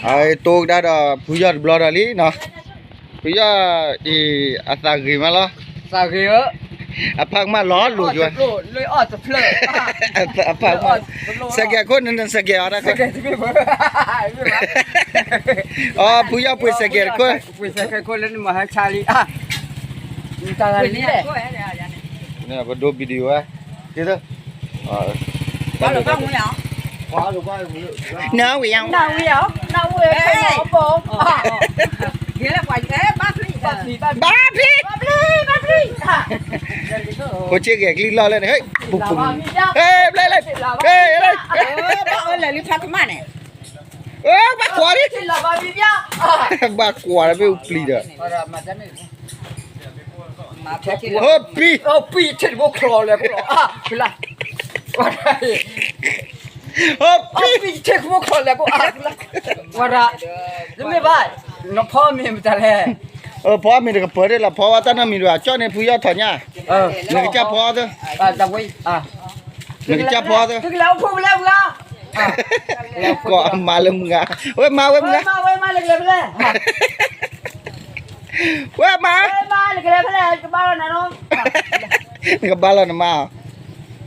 အတိကဒါဒီးဖုယီၢ်တဘျီဒီးလံနီၤ, ဖုယီၢ်အံၤ အသးဂ့ၤမးလီၤ, သးဂ့ၤဧၢ, အဖးကမၣ်လီၤလိၤယွၤ, အဖးကမၣ်, စဲးကဲးခိၣ်န့ၣ် စဲးကဲးအီၤတၢ်ခိၣ်, အဖုယီၢ်ပှ့ၤစဲးကဲးတခိၣ်, ပဒိ video ဝဲ, က့ၤ နဝံၤယဝ်, နဝံၤယဝ်, ဘၣ်ဖံး, ဘၣ်ဖံး, ဖိဆ့ဂဲၤကလံၣ်လီၢ်လၢန့ၣ်, ဟဲ, ပူၤပူၤ, ဟဲ, ဘျဲၣ်လၢ, ဟဲ, ဘၣ်အၢလဲၤလံဖးကမၣ်န့ၣ်, ဘၣ်ကွၢ်ဒံး, ဘၣ်ကွၢ်လၢမ့ၣ်အူပျံၤဒီး ဟိပံ, ဟိပံ, ထံၣ်တဘိချီလဲၤကိးလီၤ, ဟိပံ, ထံၣ်တဘိချီလဲၤကိး, ဝဲဒၣ်, တမ့ၢ်ဘၣ်, နဖီမ့ၤမတၤလဲၣ်, ဖီမ့ၤတကပၢၤဒ်လီၤ, ဖီဝဲတၢ်နီတမံၤဒီး ကၠီၣ်န့ၢ်ဖုယီၢ်ထီၣ်ညၣ်, နကစၢ်ဖီအီၤသၢ, နကစၢ်ဖီအီၤသၢ, ကိးမါလၢမုၢ်ဂၤ, ဝဲမါဝဲမုၢ်ဂၤ, ဝဲမါ, နကဘါလီၤနမါအီၤ,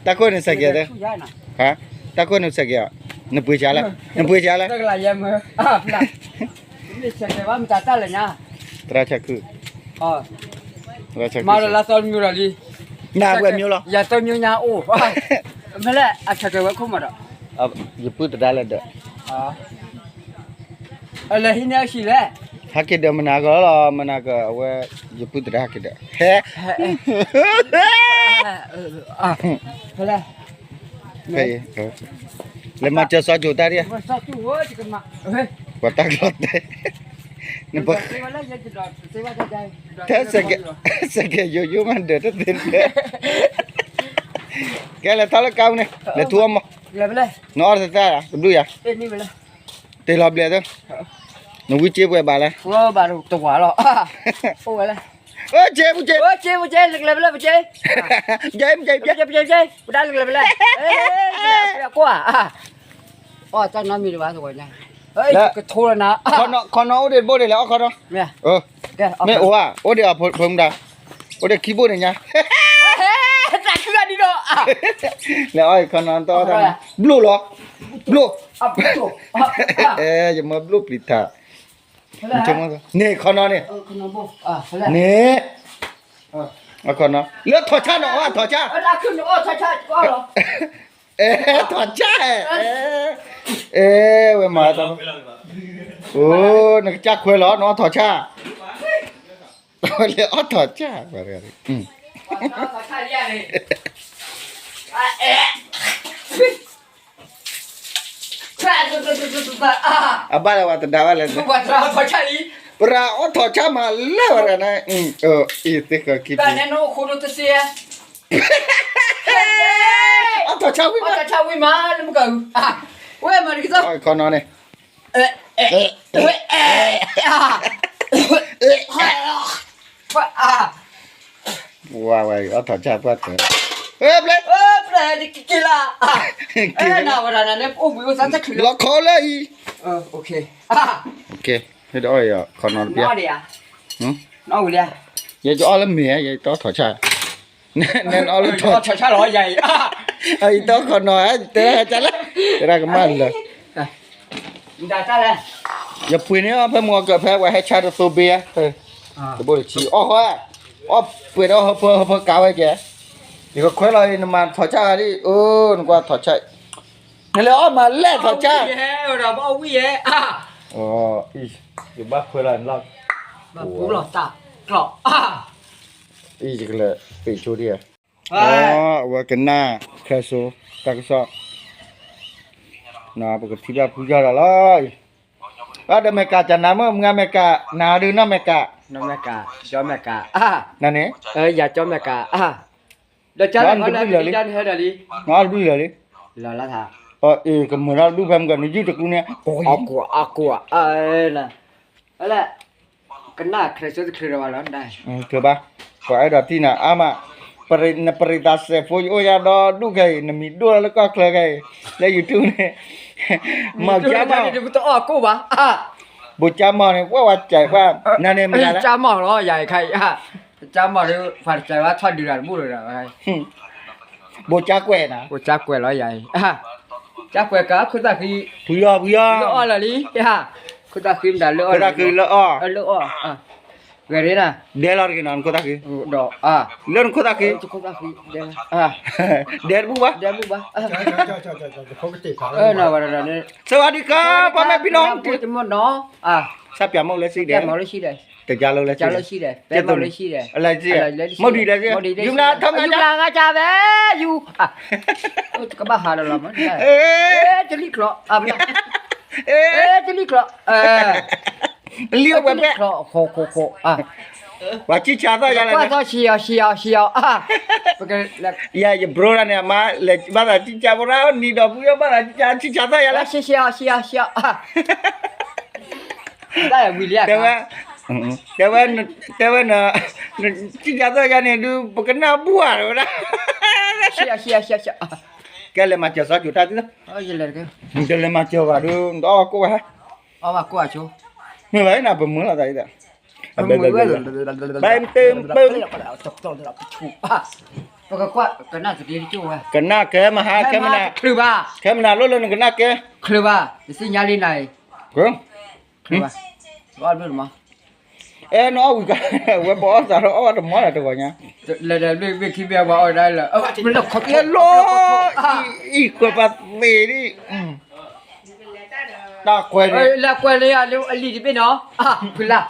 တၢ်ခိၣ်န့ၣ်စဲးကဲးသၢ, တၢ်ခိၣ်န့ၣ်စဲးကဲးအီၤ, နပှ့ၤစှၤလဲၣ်, နပှ့ၤစှၤလဲၣ်, သရၣ်ဆၢခုၣ်, မၤလၢသီတမံၤဒီးလံ, နဝဲမ့ၢ်လီၤ, မ့ၢ်လၢအဆၢကဲးဝဲခိၣ်မးဒီး, ယပုၢ်သဒါလဲၤဒၢး လဲၤဟံးန့ၢ်အဟံၣ်လဲၣ်, ဟဲက့ၤဒၢးမနၤကလီၤ, မနၤကအဝဲ, ယပုၢ်သဒါဟဲက့ၤဒၢး, ဟဲ, ဖဲလဲၣ်, လဲၤမၤစၢၤစီၤကိၤတၢ်ဒံး, ပှၤတၢ်ကလီၤတဲာ်, နပ, ထဲစဲးကဲးယိယိမးဒၢးတသ့တဖျၢၣ်, ကဲလဲၤထီၣ်လၢကါပူၤန့ၣ်, လဲၤထူအီၣ်မး, နအီၣ်တသ့, တဘျုးယၤ, တ့လီၤဘျဲးသၢ, နဝံကၠ့ပှဲၤဘၣ်လဲၣ်, တဝၤလီၤ, ကၠ့ပူၤကၠ့, ကၠ့ပူၤကၠ့, လၢကလဲၤဖဲလဲၣ်ပကၠ့, ကၠ့ပူၤကၠ့, ပဒါလၢကလဲၤဖဲလဲၣ်, ကွၢ်, အီၣ်တၢ်နီတမံၤတဘၣ်, ကထိလီၤနၤ, ခီနီအိၣ်ဒံးတဘိဒံးလဲၣ်, အီၣ်ခီနီ, မ့ၢ်အိၣ်ဧါ, အိၣ်ဒံးအဖိမုၣ်ဒါ, အိၣ်ဒံးခံဘိန့ၣ်ညါ, လဲၤအီၣ်ခီနီတၢ်အီၣ်တၢ်, ဘျိၣ်လီၤ, ဘျိၣ်, ယမၢဘျိၣ်ပျံၤထး, န့ၣ်ခီနီန့ၣ်, န့ၣ်, အခီနီ, လၢထီၣ်ဆၣ်န့ၣ်အီၣ်ထီၣ်ဆၣ်, အဲ ထီၣ်ဆၣ်, အဲ ဝဲမၤတၢ်, အိ နကစၢ်ခွဲးလီၤ နအီၣ်ထီၣ်ဆၣ်, လဲၤအီၣ်ထီၣ်ဆၣ်, အဘၣ်လၢဝဲတဒါဝဲလဲၣ်, ပရၤအီၣ်ထီၣ်ဆၣ်မးလၢဝဲဒၣ်န့ၣ်, အံၤသ့ၣ်ဃီခံပူၤ, အီၣ်ထီၣ်ဆၣ်ဝံၣ်မး, ဝဲမၤတက့ၢ်, ခီနီန့ၣ်, ဝဲဝဲအီၣ်ထီၣ်ဆၣ်ပှၢ်တၢၢ်, ဘျဲၣ်, ဘျဲၣ်က့ၤလၢ, လီၤခီလၢအံၤ, ဟ့ၣ်ဒီးအီၣ်ယၤခီနီတပျၢ်, ယအီၣ်လၢမ့ၤဧါ, ယတအီၣ်ထီၣ်ဆၣ်, နအီၣ်လၢထီၣ်ဆၣ်လီၤ, ယတအီၣ်ခီနီဧါ, တဲတၢ်လၢ, တဲတၢ်ကမၣ်လၢာ်, ယပှ့ၤန့ၢ်အီၣ်ဖဲမုၢ်အီၤကၢၢ်ဖဲပှၤဟဲဆါတသိဘ့ဧါ, တဘိတဆံ, အီၣ်ဟီ, အီၣ်ပှဲၤဒီးဟၢဖၢဟၢဖၢကးဝဲကဲ, ယကခွဲးလီၤအံၤ နမၤထီၣ်ဆၣ်ဂၤဒ်, အိ နကွၢ်ထီၣ်ဆၣ်, နလဲၤအီၣ်မၤလဲၣ်ထီၣ်ဆၣ်, အဝံၣ်ယဲ, ယဘၣ်ခွဲးလီၤ, အံၤယကလဲၤပ့ၤဆိဒံး, အဝဲကနၣ် ခဲစိ တၢ်ကစီၣ်, ပကထံၣ်ဘၣ်ဖုယီၢ်ဒီးလီၤ, ဒီးမဲာ်ကးကနၣ်မ့ၢ်မုၢ်ဂၤမဲာ်ကး, နၤဒုးနီၢ်မဲာ်ကး, နၤန့ၣ်, ယၤကၠီမဲာ်ကး, ဒီးကၠီလၢနဟဲဒီးလံ, နအီၣ်တဘျုးလၢာ်လံ, လၢလၢ်သး, အ့ၣ် ကမၤထီၣ်တဘျုးဖဲမုၢ်ကၢၢ် နယုၢ်တကူန့ၣ်, အီၣ်ကွၢ်အီၣ်ကွၢ်, လၢ ကနၣ် ခဲစိ တချုးဒီးဘၣ်လီၤ, တချုးဘၣ်, ပှၤအဲၣ်ဒိးထံၣ်နၤအါမး, နပရံးသးစဲးဖိ ယအိၣ်ညါဒီဒူၣ်ခဲအံၤ, နမံၤဒိၣ်လီၤလၢကီၢ်ချၢခဲအံၤ, လၢ YouTube န့ၣ်, မၤကၠါမီၢ်, တအီၣ်ကိၣ်ဘၣ်, ဘိၣ်ကၠါမီၢ်န့ၣ် ပှၤဝဲကၠးပှၤ, နန့ၣ်မတၤလဲၣ်, ကၠါမီၢ်လီၤ ယၤခါအံၤ, ကၠါမီၢ်ဒီး ပှၤတကၠးဝဲထီၣ်ဒုးတၢ်တဘူၣ်လၢၤဒီး, ဘိၣ်ကၠါကွဲးနၤ, ဘိၣ်ကၠါကွဲးလီၤယၤအံၤ, ကၠါကွဲးကခိၣ်သၣ်ဃံ, ဖုယီၢ်ဖုယီၢ်, လၢအီၣ်လၢာ်လံ, ခိၣ်သၣ်ဃံမတၤလၢအီၣ်လၢာ်လံ, ခိၣ်သၣ်ဃံလၢအီၣ်, လၢအီၣ်, ဂဲၤရ့နၤ, ဒဲလီၤတဂ့ၤနီၤ နခိၣ်သၣ်ဃံ, ဒီး, လၢနခိၣ်သၣ်ဃံ, ခိၣ်သၣ်ဃံ, ဒဲတဘူၣ်ဘၣ်, ဒဲတဘူၣ်ဘၣ်, စဝၤဒံကါ ပှၤမဲာ်ဖံနီၤ, ဆၣ်ပၠးမီၣ်လၢစံဒဲး, တကါလၢလၢစံဒဲး, မီၣ်ဒံးလၢစံ, ယူၤဘျါထီၣ်, ယူၤဘျါငါကၢ်ဝဲ, ယူၤ, ကဘၣ်ဟးဒီးလီၤမး, တလံၣ်ချီ, တလံၣ်ချီ, လံၣ်ဝဲဖဲ, ပှၤဆံၣ်ဆါသီၣ်ယၤလဲၣ်, ကွၢ်သီၣ်ဆံးအီၤဆံးအီၤဆံးအီၤ, ယဘြိတၢ်န့ၣ် အမါလဲၤဘၣ်သးဆံၣ်ဆါ ဖိရၣ်နံၤဒီးဖုယီၢ်ဘၣ်သးဆံၣ်ဆါ ဆံၣ်ဆါသီၣ်ယၤလဲၣ်, ဆံးဆံးအီၤဆံးအီၤဆံးအီၤ, တၢ်ဝံၤလံ, တဲဝဲ, တဲဝဲ, ဆံၣ်ဆါသီၣ်ယၤန့ၣ်ဒုး ပကနၣ်ဘူၣ်ဧါဝဲဒၣ်, ကဲလဲၤမၤစၢၤစီၤကိၤတၢ်သု, တလဲၤမၤစၢၤဘၣ်ဒုး နတအီၣ်ကိၣ်ဝဲ, မ့ၢ်ဘၣ်နၤ ပမုာ်လီၤသးအံၤ, ဘၣ်တပၢၢ်, ကနၣ်ကဲမဟါ, ခဲမနၤလိၣ်လၢနကနၣ်ကဲ, ချၢဘၣ်, ယသ့ၣ်ညါလံနၤအံၤ, ချၢဘၣ်, အဲ နအီၣ်ဝံၤကါ, ဝဲပအီၣ်သးဒီးအီၣ်တမီၢ်လၢတဂီၤညါ, လၢလၢဘ့ၣ်ခံဘ့ၣ်ပှၤအီၣ်ဒၣ်လၢ, လီၤ, အံၤကွဲးပှၤသ့ဒ်, တၢ်ကွဲးန့ၣ်, လၢကွဲးလၢအလံၤတဘ့ၣ်နီၤ, ဖုလၢ်,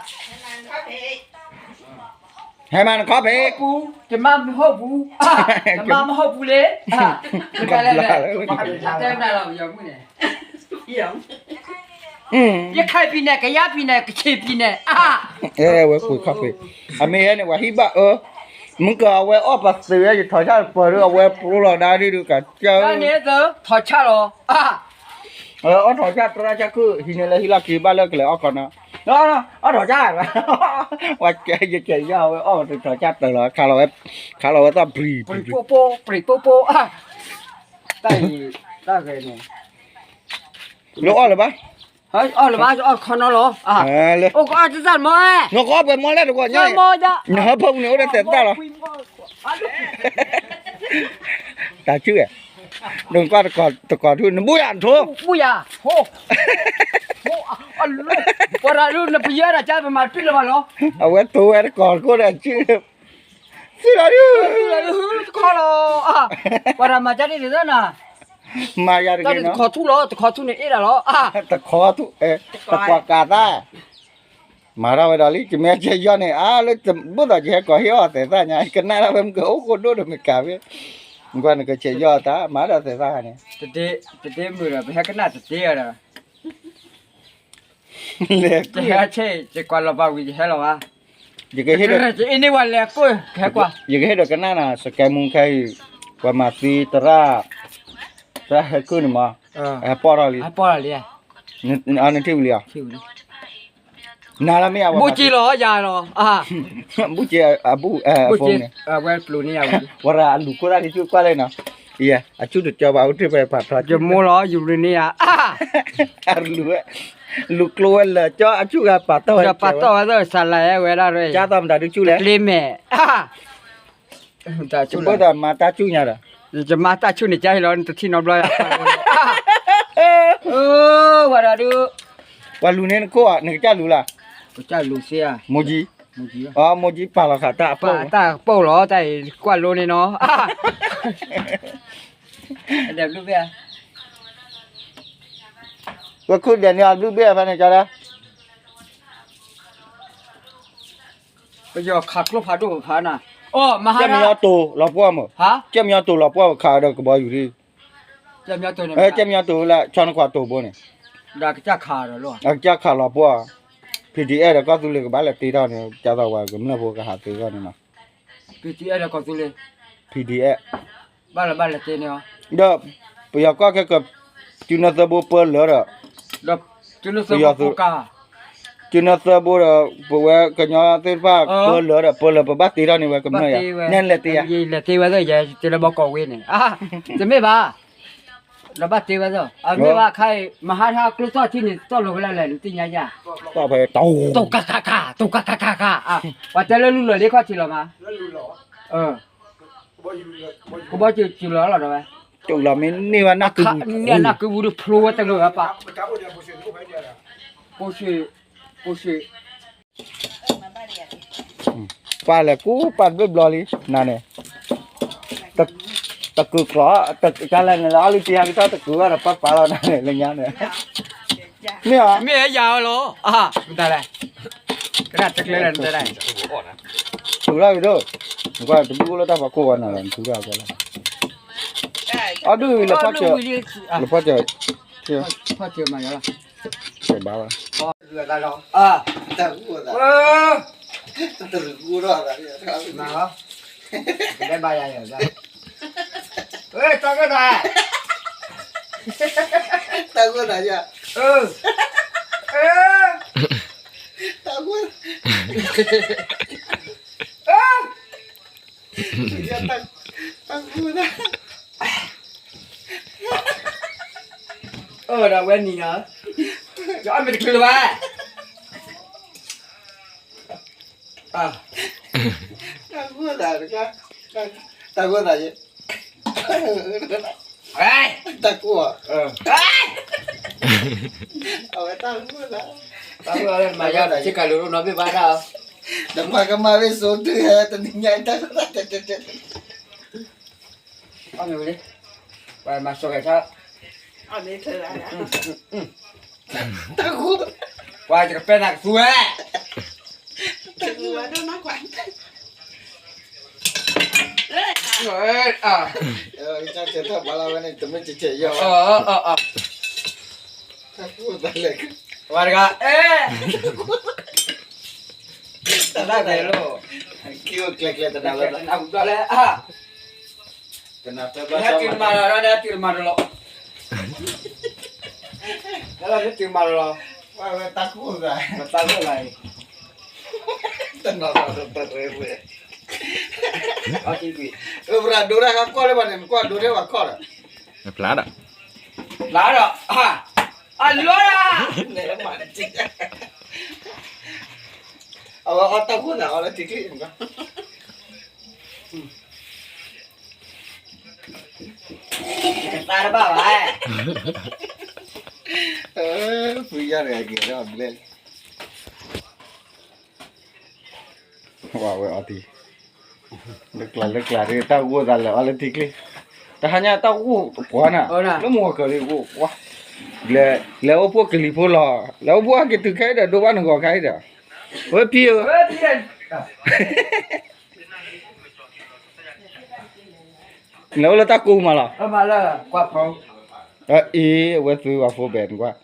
ဟဲမၤနခီဖံး, တမၤမဟီၣ်ပူၤ, တမၤမဟီၣ်ပူၤလံ, တဲနၤလီၤ, ယမုၣ်န့ၣ် ရခိုင်ပြည်နယ် ကယားပြည်နယ် ကချင်ပြည်နယ်, အဲ ဝဲကွံာ်ခီၣ်ဖံး, အမ့ၢ်ဟဲန့ၣ် ပှၤဟံၣ်ဘၣ်အၢ, မုၢ်ကဝဲအီၣ်ပသ့ဝဲ ယထီၣ်ဆၣ်ပၢၤဒီး အဝဲပျိလီၤဒၣ်ဒ်ဒုးကစၢ်, ထီၣ်ဆၣ်လီၤ, အီၣ်ထီၣ်ဆၣ်တရၣ်ဆၣ်ခုၣ် ဟံးန့ၢ်လၢဟံၣ်လီၢ်ခံဘၣ်လၢကလဲၤအီၣ်ကီးနီၤ, အီၣ်ထီၣ်ဆၣ်, ဝဲကဲယကဲယီၢ်ဝဲအီၣ်ထီၣ်ဆၣ်တၢၤလီၤ, ခးလီၤဝဲ, ခးလီၤဝဲသီၣ်ပြံ, ပြံပိပိ, ပြံပိပိ, တၢ်အံၤ, တၢ်ဂဲၤန့ၣ် လၢအီၣ်လၢၤဘၣ်, အီၣ်လၢၤဘၣ်, အီၣ်ခီနီၤလီၤ, အိၣ်ကအီၣ်တသၣ်မီၤ, နကအီၣ်ပှဲၤမီၤလဲၣ်တဂီၤညါ, နဟၢဖီပူၤန့ၣ် အိၣ်ဒီးသဲးသၣ်လီၤ, တၢ်ဆူၣ်, နကွၢ်တကီၢ်ထူၣ် နဘူၣ်ယၤထိ, ဘူၣ်ယၤ, ပှၤတၢ်ဒုး နပယၢတၢ်ကၢ်ပမၤပံၣ်လၢၤဘၣ်လီၤ, အဝဲထိဝဲတကီၢ်ခိၣ်ဒီးဆူၣ်, ဆူၣ်လီၤဒုး, တခီလီၤ, ပှၤတၢ်မၤကၢ်ဒ်န့ၣ်သၣ်နၤ မၤယၤတဂ့ၤနီၤ, တခီထူၣ်လီၤ, တခီထူၣ်န့ၣ်အ့ၣ်ဒၣ်လီၤ, တခီထူၣ်, တကွၢ်ကးသၣ်, မၤထီၣ်ဝဲဒီးလံ ကမ့ၢ်ကဲယီၢ်န့ၣ် အါလၢတဘၣ်သိးကဟဲကီးဟ့ၣ်အီၣ်သဲးသၣ်ညါ ကနၣ်ဒၣ်ဝဲမ့ၢ်ကအိၣ်ဃိဒိၣ်ဒီးမ့ၢ်ကးဝဲ, ကွၢ်နကဆဲးယီၢ်အသး မၤဒီးသဲးသၣ်န့ၣ်, တဒ့မုာ်ဒီး ပဟဲကနၣ်တဒ့ဒီး လဲၤကွံာ် ယကွၢ်လီၤဘၣ်ဝံၤယဟဲလီၤဘၣ်, ယကဟ့ၣ်ဒီး အ့န့ၢ်ဝဲလဲၤကိၣ် ဟဲကွၢ်, ယကဟ့ၣ်ဒီးကနၣ်နၤ စကဲမူခဲအံၤ, ပှၤမၤသံသရၣ်, သရၣ်ဟဲကုၢ်န့ၣ်မး, ဟဲပီၢ်ထီၣ်လံ, နထံၣ်ဝံၤလံဧါ, နၤလၢမ့ၢ်အဝဲ ဘူၣ်က့လီၤယၤလီၤ, ဘူၣ်က့အဘူၣ်အဖိန့ၣ်, ဝဲဒၣ်အလူၤခိၣ်သၣ်က့ၤဆူၣ်ကွၢ်လဲၣ်နီၤ, အဆူၣ်တကၠီဘၣ် အိၣ်တ့ၢ်ဖဲဖးထီ ယမိၢ်လီၤ ယူၤရ့န့ၣ်ဧါ, လူၤ, လူၤကျိဝဲလၢာ်ကၠီ အဆူၣ်ဂၤပာ်တီၢ်ဝဲ, ပာ်တီၢ်ဝဲသၢၣ်စးလဲဝဲဒၣ်ရဲ, ကၠါသီမတၤဒုဆူၣ်လဲၣ်, ကျ့မဲာ်, တဘၣ်သးမၤတၢ်ဆူၣ်ညါဒီး, ယမၤတၢ်ဆူၣ်န့ၣ် ကၠါဟ့ၣ်လီၤ နတထံၣ်နီတဘျီ, ဝဲဒၣ်ဒုး, ပှၤလူၤန့ၢ်နခိၣ်ဧါ နကစၢ်လူၤလၢ်, ကစၢ်လူၤသ့ဧါ, မိၢ်ကၠံ, မိၢ်ကၠံပာ်လီၤဃာ်တၢ်အပိၢ်, တၢ်အပိၢ်လီၤ တၢ်အံၤကွၢ်လိန့ၣ်နီၤ, ဒဲးဘျုးဘ့ၣ်, ဝဲခုၣ်ဒဲးန့ၣ်အဘျုးဘ့ၣ်ဖဲန့ၣ်ကၠီဒၣ် ပယီၤခးကျိဖးဒိၣ်ဖးနၤ, အိ မဟါ, ကဲမညီတိၤလီၤပှီၢ်မး, ကဲမညီတိၤလီၤပှီၢ်ခးဒီးကဘီယူၤလံ, ကဲမညီတိၤလၢကၠီနကွၢ်တိၤဘိန့ၣ်, အကစၢ်ခးလီၤပှီၢ်, PDF ဒီးကီၢ်သူလ့ၤကဘၣ်လဲၤတ့ထီၣ်န့ၣ် ကၠီသီဝဲကမျၢၢ်ဖိကဟးသ့ဂီၢ်န့ၣ်နီၤ, PDF ဒီးကီၢ်သူလ့ၤ, PDF ဘၣ်လီၤဘၣ်လဲၤတ့န့ၣ်, ဒီးပယီၤကီၢ်ခဲကၢၤ, ကၠူနၢသၢဘိပၢလၢာ်ဒီး, ပယီၤသုး, ကၠူနၢသၢဘိဒီး ပဝဲကညီသ့ၣ်တဖၣ်ပၢလၢာ်ဒီး ပၢလၢာ်ပဘၣ်တ့ထီၣ်န့ၢ်ဝဲကမျၢၢ်ယၤ, နဲလဲၤတ့ယၤ, လဲၤတ့ဝဲသ့ၣ်ယဲ တ့လၢဘီကီၢ်ဝ့ၢ်န့ၣ်, တမ့ၢ်ဘၣ်, ဒီးဘၣ်တ့ဝဲသၢ, အမ့ၢ်ဘၣ်ခါအံၤ မဟါထါကျိသီၣ်ထံန့ၣ် သီၣ်လီၤဝဲလၢလဲၣ် နသ့ၣ်ညါယၤ, သီၣ်ဖဲတၢ် တိၢ်ကၣ်ကၣ်ကၣ် တိၢ်ကၣ်ကၣ်ကၣ်ကၣ်, ပှၤတဲလၢလူလီၤလ့ခီၣ်ထံးလီၤမး, ကဘီယူၤလီၤလီၤဒီးဝဲ, ကလီၤမ့ၢ်န့ၢ်ဝဲနၢ်ကုပူၤ, နၢ်ကုပူၤဒီးဖျိဝဲတဂ့ၤဝဲပၢ်, ပိၢ်ဆ့, ပိၢ်ဆ့ ပၢ်လဲၤကူပၢ်တဘျီဘျီလံ နၤန့ၣ်, တကုာ်ကျီၢ်, ကလဲၣ်န့ၣ်လၢအီလုၢ်တယါကတီၢ်တကုာ်ဘၣ်ဒီးပၢ်ပာ်လီၤနၤန့ၣ် လၢညါန့ၣ်, မ့ၢ်ဧါ, မ့ၢ်ယၤလီၤ, မတၤလဲၣ်, ကနၣ်တကျဲလဲၣ်နတဲဒၣ်, ထုးထီၣ်က့ၤဒိၣ်, နကွၢ်တဘျုးအိၣ်လၢတၢ်ဖးခိၣ်ဝဲနၤလီၤ နထုးထီၣ်က့ၤလီၤ, အီၣ်ဒုၣ်လၢဖီၣ်စၢၤ, လၢဖီၣ်စၢၤ, ဖီၣ်စၢၤမၤယၤလီၤ, ဘၣ်ဝဲ တရူးအသးလီၤ, တရူးအသး, တရူးအသး, မၤလီၤ, ကဘဲဘါယၤယၤ, တၢ်ဂိၢ်သး, တၢ်ဂိၢ်သးယၤ, တၢ်ဂိၢ်, တၢ်ဂိၢ်သး အၢ ဒီးဝဲနံၤနီၤ, ယအီၣ်မ့ၢ်တချုးလၢၤဘၣ်, တၢ်ဂိၢ်သးတခါ, တၢ်ဂိၢ်သးယဲ, တၢ်ကိၢ်, အဝဲတၢ်ဂိၢ်သး, တၢ်ဂိၢ်သးလၢမၤယါ ဆ့ကၤလိၤဒိၣ်နီၤ ဘ့ၣ်ဘၣ်တၢ်, ဒီးမၤကမၣ်ဘ့ၣ်စိတုၤဟဲ တနံၤညါအံၤတၢ်ဂိၢ်သး, အီၣ်မ့ၢ်ဝံၤလံ, ပှၤမၤစိၤဂဲၤဆၢ, တၢ်ဂိၢ်, ပှၤယကပဲနၤကသူဝဲ, တၢ်ဂိၢ်, တၢ်ဂိၢ်သး, တၢ်ဂိၢ်သးလဲၣ်, ပှၤတဂၤ, အဲ, တၢ်ဂိၢ်သးလီၤ, ခံအိၣ်ကျဲကျဲတနၤလီၤ, တနၤဘျီ, တနၤဘျီ, ဟဲတုၤမၤလီၤ, ဟဲတုၤမၤလီၤ, ဟဲလီၤ ဟဲတုၤမၤလီၤ, ပှၤတၢ်ဂိၢ်သး, ပှၤတၢ်ဂိၢ်သးအံၤ, တနီၤနီၤတရၢဝဲ, အီၣ်တံၢ်ကွံာ်, ပရၤဒိတၢ်ဂၤကီၢ်လၢပှၤန့ၣ် နကွၢ်ဒိထဲပှၤကီၢ်ဒီး, ဖျါဒီး, ဖျါဒီး, အလီၤ, အဝဲအီၣ်တၢ်ဂိၢ်သးအီၣ်လၢထံချ့, တဘၣ်ဘၣ်, ဖုယါတဂၤက့ၤဒီးဘျဲၣ်, ဝဲအီၣ်တံၢ်, လၢကျါလၢကျါ တၢ်ဂိၢ်သးလဲၤအီၣ်လၢထံချ့, တဟါညါတၢ်ဂိၢ်ပှၤနၤ, လၢမုၢ်ဂီၤကၢၤလံ, လဲၤအိၣ်ဖှိၣ်ကလံၤဖိလီၤ, လဲၤအိၣ်ဖှိၣ်ဟဲက့ၤတုၤခဲအံၤဒီး ဒိဘၣ်နဂီၤခဲအံၤဒီး, ဝဲဖံဧၢ လဲၤအိၣ်လၢတၢ်ကိးမးလီၤ, အ့ အဝဲသုဝဲဖိဘဲနကွၢ်,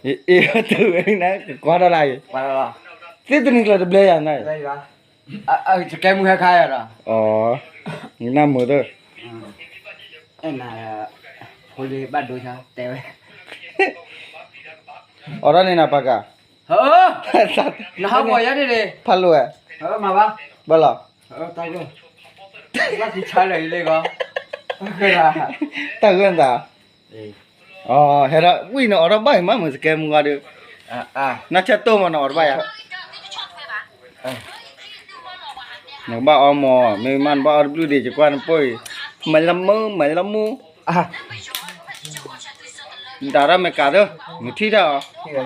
အ့ အဝဲသုဝဲနၤ ကကွၢ်ဒီးလၢအံၤ, သ့ၣ်တနံၤကျၢၤတဘျဲယၤနၤ, စကဲမုၢ်ဟဲခါယၤဒီး, နနၢ်မုာ်သၢ, ဖိလ့ဘၣ်ဒိဆါတဲဝဲ, အိးထီၣ်န့ၣ်နၤပၢ်ကၤ, နဟးဂီၤယါန့ၣ်န့ၣ်, ဖးလိာ်ဝဲ, မၤဘၣ်, ဘၣ်လီၤ, တၢ်ဂိၢ်, ဘၣ်သံဆါလၢာ်အံၤလၢဂီၤ, တၢ်ဂိၢ်နသး, ဟဲဒီးဝံၣ်န့ၣ် အိးထီၣ်ဘၣ်အံၤမးမုာ်စကဲမုၢ်ဂီၤဒီး, နၢ်ဆၢတိၢ်မးနအိးထီၣ်ဘၣ်ယၤ, နကဘၣ်အီမး မ့ၢ်မးနဘၣ်အီတဘျုးဒံး ယကွၢ်နပိၢ်အံၤ, မၤလၢမူ မၤလၢမူ, ဒၣ်ထီၣ်မ့ၢ်ကးသၢ, နထံၣ်တၢ်အီၤ,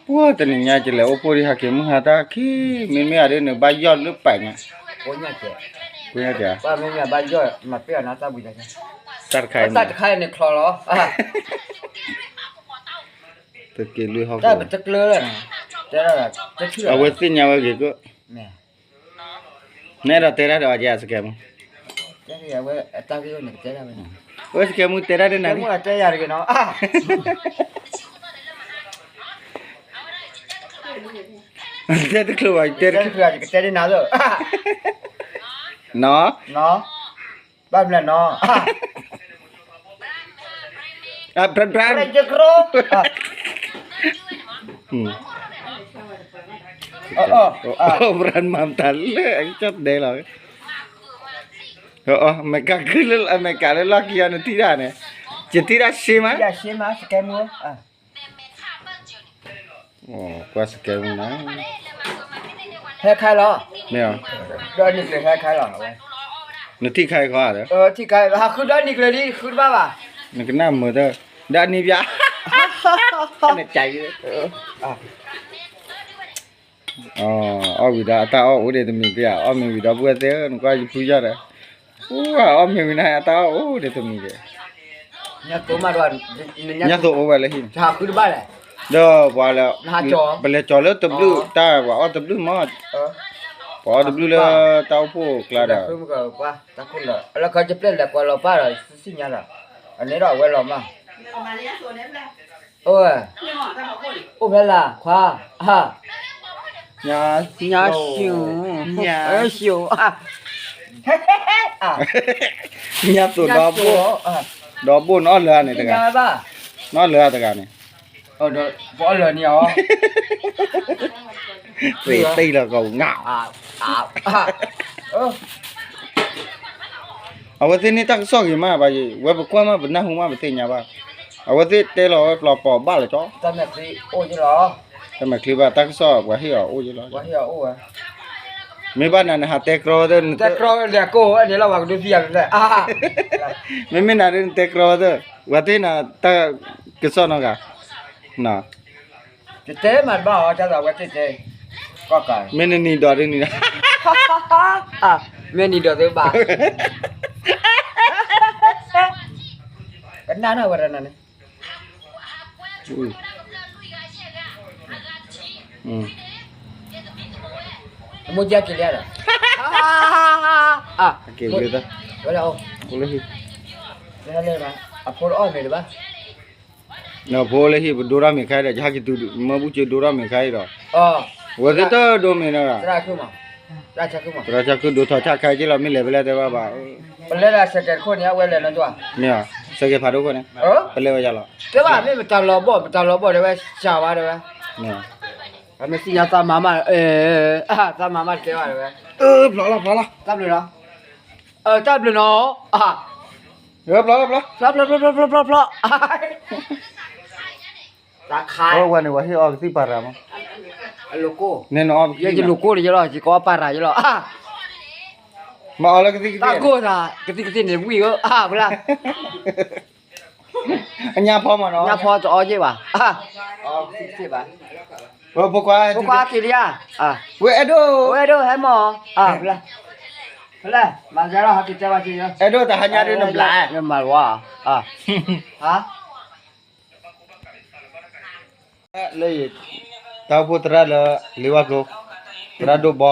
ပှၢ်တနံၤညါယလဲၤအိၣ်ဖှိၣ်ဒံးဟးက့ၤမုၢ်ဟါတၢ်ခံ, မ့မ့ၢ်အဒိနဘၣ်ယီၢ်လၢပာ်ညါ, တၢ်တခါအံၤ, တက့ၤလွံၢ်ဟီၣ်ကဝီၤ, အဝဲသ့ၣ်ညါဝဲဂ့ၤကၢ, နဲဒိးတဲတၢ်ဒီးအကဲစကဲမုၢ်, အဝဲစကဲမုၢ်တဲတၢ်ဒ်နၤ, တဲတချုးဘၣ်, တဲတနၤ, နီၤ, ဘၣ်မလဲၣ်နီၤ, အ brand brand, အ brand မၤတၢ်လၢအကစၢ်ဒဲးလီၤ, အမဲရကၤလၢလီၢ်ခံအီၤ နထံၣ်ဒၣ်န့ၣ်, ယထံၣ်ဒၣ်ရှဲမး, ကွၢ်စကဲမူနီၤ, ဟဲခါလီၤ, မ့ၢ်, ဒီးနံၤကျၢၤဟဲခါလီၤ, နထံၣ်ခါခီဧါ, ထံၣ်ခါ, ဟးဃုဒီးနံၤကျၢၤဒ်ဃုတဘၣ်ဘၣ်, နကနၣ်မုာ်သၢ, ဒီးနံၤပျါ, နက အီၣ်ဝံၤဒီးအတၢ်အီၣ်အိၣ်ဒံးတမံၤက့ဧါ, အီၣ်မ့ၤဝံၤဒီပုၢ်ဝဲၢ်သ့ၣ်ဧၢ, နကွၢ်ယဖုယီၢ်ဒီး, အီၣ်မ့ၤဝံၤန့ၣ် အတၢ်အီၣ်အိၣ်ဒံးတမံၤက့, ညါသိးအိၣ်ဝဲလၢဟံၣ်န့ၣ်, ဒီးပှၤလၢ, ပလဲၤကၠီၤလၢတဘျုးတၢ် ပှၤအီၣ်တဘျုးမး, ပှၤအီၣ်တဘျုးလၢတၢ်အိၣ်ဖှိၣ်ကျါဒီး လၢခီကပျဲၢ်လဲၤကွၢ်လီၤပၢ်ဒီး စံၣ်ညါဒီး, အန့ၣ်ဒီးအဝဲလီၤမး, အိၣ်ဝဲ, အိၣ်ဖဲလၢ်ခွါ, ညါ, ညါ, ညါသိးဒီဘိ, ဒီဘိနအီၣ်လၢာ်န့ၣ်တဂၤ, နအီၣ်လၢာ်တဂၤန့ၣ်, ပအီၣ်လၢာ်န့ၣ်အီၤ, သ့ၣ်သ့ၣ်လၢကီးငါ အဝဲသ့ၣ်န့ၣ်တၢ်ကစီၣ်ဂ့ၤမးဘၣ်, ဝဲပကွၢ်မး ပနၢ်ဟူမး ပသ့ၣ်ညါဘၣ်, အဝဲသ့ၣ်တဲလီၤဝဲပျီပီၤဘၣ်လၢကၠီ, တၢ်မဲာ်ချံဘၣ် တၢ်ကစီၣ်ပှၤဟ့ၣ်အီၤအိၣ်ယလီၤ, မ့ၢ်ဘၣ်နၤနဟးတဲကြီဝဲသ့ၣ်, မ့မ့ၢ်နၤဒ်နတဲကြီဝဲသ့ၣ်, ပှၤသ့ၣ်နၤတၢ်ကစီၣ်နီတဂၤ တတဲမးတဘၣ်အီၤ တၢ်သးဝဲသ့ၣ်တဲ, မ့ၢ်နနံၤဒိးဒ်နံၤ, မ့ၢ်နံၤဒိးသ့ဘၣ်, ကနၣ်နၢ်ဝဲဒၣ်နၤန့ၣ်, မိၢ်ကက့ၤလံဒီး, အိၣ်လၢဟံၣ်, အဖိလၢဟံၣ် ပဒိထီၣ်မ့ၢ်ခါဒီး ယဟဲက့ၤတုၤမၢဘူၣ်က့ၤဒိထီၣ်မ့ၢ်ခါအံၤဒီး, အဝဲသ့ၣ်တဒိမ့ၢ်နီၤ, သရၣ်ဆၢခုဒိထီၣ်ဆၣ်ခါက့ၤလီၤ မ့ၢ်လဲၤဖဲလဲၣ်တဲဘၣ်ဘၣ်, ပလဲၤဒၣ်စဲးကဲးတခိၣ်န့ၣ် အဝဲလဲၤနီၤ, မ့ၢ်, စဲးကဲးဖးဒိၣ်ခိၣ်န့ၣ်, ပလဲၤဝဲယၤလီၤ, တဲဘၣ်မ့ၢ်ပတၢ်လီၤဘီၣ် ပတၢ်လီၤဘီၣ်တဲဝဲ စှၤဝဲတဲဝဲ, မ့ၢ်သ့ၣ်ညါသးမၤမး, သးမၤမးတဲဘၣ်တဲဝဲ, ဖျိးလီၤဖျိးလီၤ, တၢ်ဘျုးနီၤ, တၢ်ဘျုးနီၤ, ဖျိးဖျိးဖျိးဖျိးဖျိး, အဝဲန့ၣ် ပှၤဟ့ၣ်အီၤကသံၣ်ပၤရၤမး, နဲနအီၣ်, ယလိာ်ကိၢ်လီၤယလီၤ ယကအီၣ်ပၤရၤယလီၤ, မၤအီၤလၢကသံၣ်ကသံၣ်, တၢ်ကိၢ်သး ကသံၣ်ကသံၣ်န့ၣ်ဝံၣ်ဧၢ, ဖဲလၢ အညါဖီမးနီၤ, ညါဖီတအီၣ်ယဲၢ်ဘၣ်, ဖိခွါ, ဖိခွါက့ၤလံဧါ, ဝဲအဲၣ်ဒိၣ်, ဝဲအဲၣ်ဒိၣ်ဟဲမီၢ်, ဖဲလၢ, ဖဲလၢမၤစၢၤလီၤ ဟဲက့ၤတဲဝဲက့ၤ, အဲၣ်ဒိၣ်တဟါညါဒ်နဘျး, မၤဝါ, လၢ, တၢ်အိၣ်ဖှိၣ်သရၣ်လၢ လ့ဝါကျိ, သရၣ်ဒိၣ်ဘီ,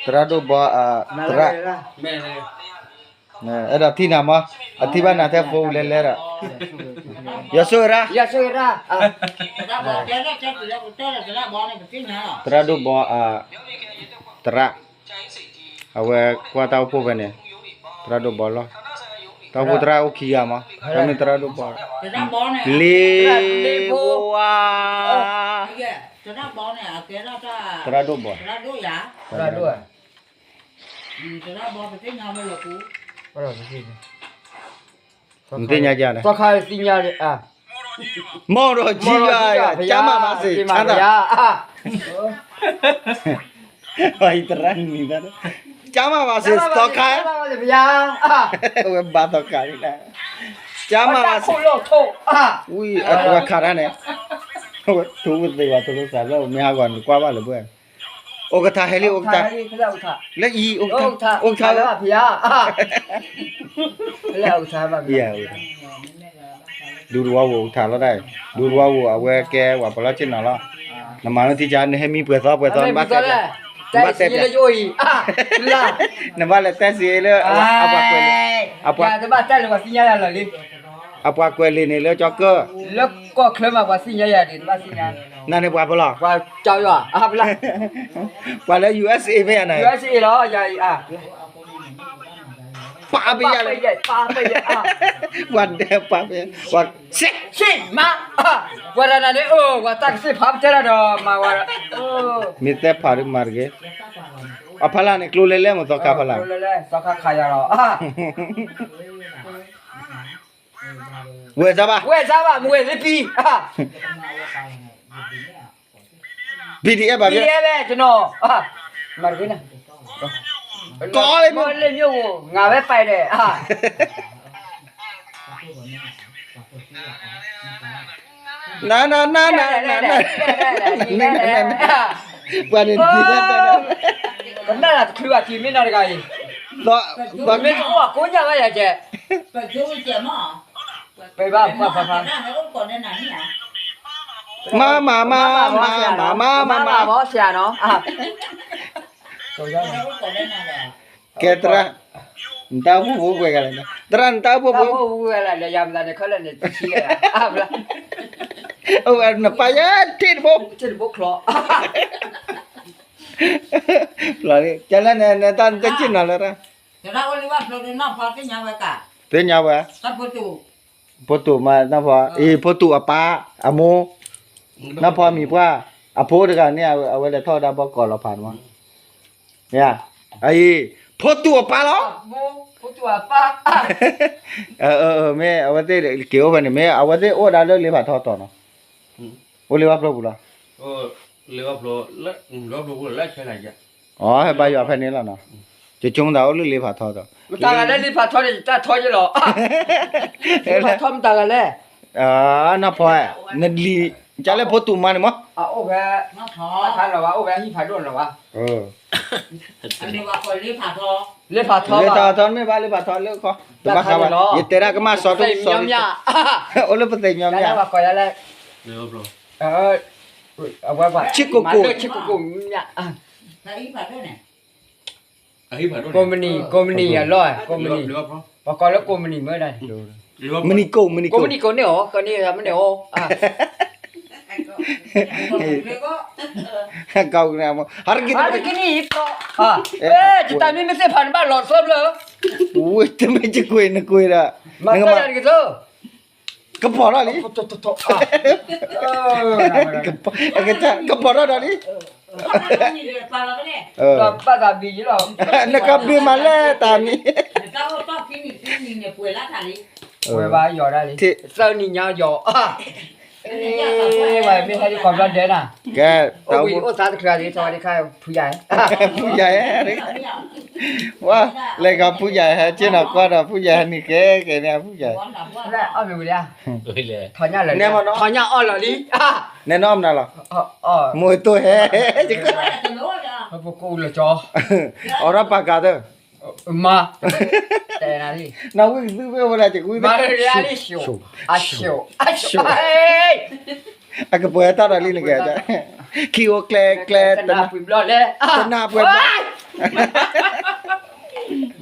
သရၣ်ဒိၣ်ဘီ, သရၣ်, အဲၣ်ဒိးထံၣ်နၤမး, အထံၣ်ဘၣ်နၤထဲဖိလဲၤလဲၤဒီး, ယဆိၣ်ဂ့ၤရၣ်, ယဆိၣ်ဂ့ၤရၣ်, သရၣ်ဒိၣ်ဘီ, သရၣ် အဝဲကွၢ်တၢ်အိၣ်ဖှိၣ်ဖဲန့ၣ်, သရၣ်ဒိၣ်ဘီလီၤ, တၢ်အိၣ်ဖှိၣ်သရၣ်အိၣ်ခံဂၤမး, တၢ်မ့ၢ်သရၣ်ဒိၣ်ဘီ, လ့ဝါ, သရၣ်ဒိၣ်ဘီ, သရၣ်ဒိၣ်, နသ့ၣ်ညါယၤန့ၣ်, သ့ၣ်ညါယၤ, မီၢ်ဒီးကံယၤ, ကၢ်မးဘၣ်စ့ၢ်, ကၢ်မးဘၣ်စ့ၢ်, သီခါ, ကၢ်မးဘၣ်စ့ၢ်, သီခါ, ဝဲဘၣ်သီခါန့ၣ်, ကၢ်မးဘၣ်စ့ၢ်, ဝံၤအဝဲခးတၢ်န့ၣ်, ဝဲထူဝဲသ့ဝဲထူလိာ်သးလၢ မ့ၢ်ဟးဂီၤနကွၢ်ဘၣ်လၢပှဲၤ, အိၣ်ကထါဟဲလံ, အိၣ်ကထါ, လၢအံၤ, အိၣ်ကထါ, ဒူတဝီဝိၢ်အိၣ်ကထါလီၤဒၣ်, ဒူတဝီဝိၢ်အဝဲကဲဝဲပှၤလီၢ်ဆ့ၣ်နီၤလီၤ, နမၤလၢထံကၢ် နဟဲမံပှဲၤသီပှဲၤသီ, နဘၣ်တဲ, နဘၣ်တဲ, နဘၣ်လဲၤတဲစ့လၢ, အပှၤကွဲးလံၤ, အပှၤကွဲးလံၤန့ၣ်လၢကၠီကၢၢ်, လၢကီၢ်ချၢမး ပှၤသ့ၣ်ညါယၤဒ်, နဘၣ်သ့ၣ်ညါ, နန့ၣ်ပှၤဖဲလဲၣ်, ပှၤကၠီယွၤ, ဖဲလဲၣ်, ပှၤလၢ ယူဢၢ်စ့ၣ်အ့ ဖဲယၤန့ၣ်, ယူဢၢ်စ့ၣ်အ့ လီၤ, ယၤအံၤ, ပာ်ဖဲယၤ, ပာ်ဖဲယၤ, ပှၤဒဲပာ်ဖဲ, ပှၤ, စ့ၣ်မး, ပှၤတဂၤန့ၣ်, ပှၤတၢ်ကစ့ၣ်ဖးပတဲလီၤဒီးမၤဝဲ, မ့ၢ်သဲဖးဒ်မၤတဂ့ၤ အဖီလာ်န့ၣ် ကျိလဲၤလဲၣ်မ့ၢ်သီခါဖီလာ်, သီခါခးယၤလီၤ, ဝဲၢ်စၢ်ဘၣ်, ဝဲၢ်စၢ်ဘၣ် မ့ၢ်ဝဲၢ်လၢပံၤ, PDF ဘၣ်, PDF ဘၣ်, ကီလၢမ့ၢ်, ငါဝဲပာ်ဒီး နနနနနန, ပှၤန့ၣ်ဒ်လဲၣ်, ကနၣ်တချုးဘၣ်ထံမ့ၢ်နီတဂၤအံၤ, မ့ၢ်တအိၣ်အကိးညၣ်ဘၣ်ယၤကဲ, ပဘၣ်ဖးဖးဖး, မၤမၤမၤမၤမၤမၤမၤမၤ, ဆရာနော်, ကဲသရၣ်, နတၢ်အိၣ်ဖှိၣ်ဖိပှဲၤဂၤလဲၣ်, သရၣ်နတၢ်အိၣ်ဖှိၣ်ဖိပှဲၤဂၤလဲၣ်, တၢ်အိၣ်ဖှိၣ်ဖိပှဲၤဂၤလဲၣ်, ယၤမတၤန့ၣ်ခဲလၢာ်န့ၣ်, နပာ်ယဲထံၣ်တဘိ, ထံၣ်တဘိချီ, ကဲလၢနတၢ်စ့ၢ်နီၤလၢ, သ့ၣ်ညါဝဲ, ဖိတူၢ်မးနီၢ်ဖီ, အံၤ ဖိတူၢ်အပၢ်, အမိၢ်, နီၢ်ဖီမံၤပှၢ်, အဖိတဂၤန့ၣ် အဝဲလဲၤထီၣ်ဝဲဒၣ်ဘီကီးလီၤဖးန့ၣ်မး, အံၤ ဖိတူၢ်အပၢ်လီၤ, မ့ၢ်အဝဲသ့ၣ်က့ၤအိၣ်ဖဲန့ၣ် မ့ၢ်အဝဲသ့ၣ်အိၣ်ဒၣ်လၢလ့ဖးထီတီၤနီၤ, အိၣ်လ့ဝါဖျိပူၤလီၤ, အဟဲဘါယွၤဖဲန့ၣ်လီၤနီၤ, ယဆိကမိၣ်သးအိၣ်လၢလ့ဖးထီတီၤ, မတၤဂၤလဲၣ်လ့ဖးထီန့ၣ် ယတၢ်ထီယဲလီၤ, လ့ဖးထီမတၤဂၤလဲၣ်, နီၢ်ဖီ, နလံၤ, ကလၢဖိတူၢ်မးန့ၣ်မး, အိၣ်ဖဲ, အိၣ်ဖဲဟံၣ်ဖးဒိၣ်လီၤဘၣ်, လ့ဖးထီ, လ့ဖးထီမ့ၢ်ဘၣ် လ့ဖးထီလၢခီ, တဘၣ်ဃးဘၣ် ယတဲဒၣ်ကမၣ်စီၤ, အိၣ်လၢပသ့ၣ်ညီမး, ဆံကိၣ်ကိၣ်, ကိးမုၢ်နံၤ ကိးမုၢ်နံၤအလီၢ်, ကိးမုၢ်နံၤ, ပှၤကိးလၢကိးမုၢ်နံၤမ့ၢ်ဒၣ်, မုၢ်နံၤကိၣ် မုၢ်နံၤကိၣ်, ကိးမုၢ်နံၤကိးန့ၣ်အီၤ ကန့ၢ်မ့ၢ်န့ၣ်အီၤ, ကန့ၢ်, ယတၢ်မ့ၢ်မ့ၢ်သ့ၣ်ဖးန့ၣ်ဘၣ်လီၤသီဖျၢၣ်, ဝဲတမ့ၢ်ယကွဲးနကွဲးဒီး, မၤတၢ်ယၤတက့ၤသိး, ကပီၤထီၣ်လံ, ကပီၤထီၣ်ဒီးလံ, ဘၣ်သးဘံၤလီၤ, နကဘ့ၣ်မးလဲၣ်တၢ်မံၤ, ဝဲဘၣ်ယီၤဒၣ်လံ, သၢနံၤညါယီၤ, မ့ၢ်ဟဲလံကီၢ်ဘျီဒဲးနၤ, ကဲ, အိၣ်ဘှံးအိၣ်သါတချုးလံ ထီၣ်ဝဲဒၣ်ခါဖုယၤ, ဖုယၤ, ဝဲ, လဲၤကီၢ်ဖုယၤဟဲက့ၤနီၤ ကွၢ်ဒီးဖုယၤဟဲနံၤကဲ ကဲန့ၣ်ဖုယၤ, အီၣ်မ့ၢ်ဝံၤလံ, ထီၣ်ညၣ်လီၤ, ထီၣ်ညၣ်အီၣ်လီၤလံ, နဲနီၢ်မနုၤလီၤ, မိၢ်တိၢ်ဟဲ, ပကိးလၢကၠီ, အိးထီၣ်ပာ်ကၤသၢ မၤ, တဲနၤလံ, နဝံၣ်ကသုဝဲဝဲဒၣ် ကဝံၣ်သၢ, အကပှဲၤတၢ်ဒီးလံနကဲ, ခံအိၣ်ကျဲကျဲ, တနၢ်ပှဲၤဘျီလဲၣ်, တနၢ်ပှဲၤဘျီ,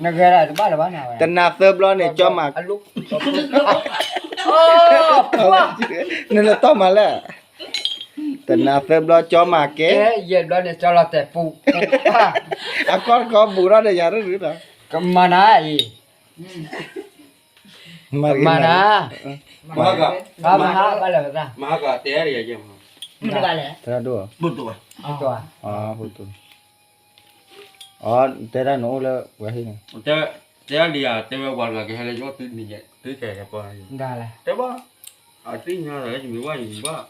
နဂဲၤဒၣ်တဘၣ်လၢၤဘၣ်, တနၢ်သၢဘျီန့ၣ် ကၠီမၤ, နလဲၤတီၢ်မၤလဲၣ်, တနၢ်သၢဘျီကၠီမၤကဲ, ယဲၢ်ဘျီန့ၣ် ကၠီလီၤတဲာ်ပူၤ, အကီၢ်တကီၢ်ဘူးထီၣ်ဒီးယၤရၢၢ်ရၢၢ်ဒီး, ကမၤနၤအံၤ, ကမၤနၤ, မၤ, ဘၣ်လၢၤ, သရၣ်ဒိၣ်, တဲဒၣ်နအိၣ်လၢဝဲဟံၣ်န့ၣ်, တဲဒၣ်လံယၤ တဲဝဲပှၤတဂၤကဟဲလၢယအိၣ်တုၤနံၤညါ တုၤကဲကဲပှၤ, တဲဘၣ်, အသ့ၣ်ညါဒီး ယမံၤဘၣ် ယမံၤဘၣ်,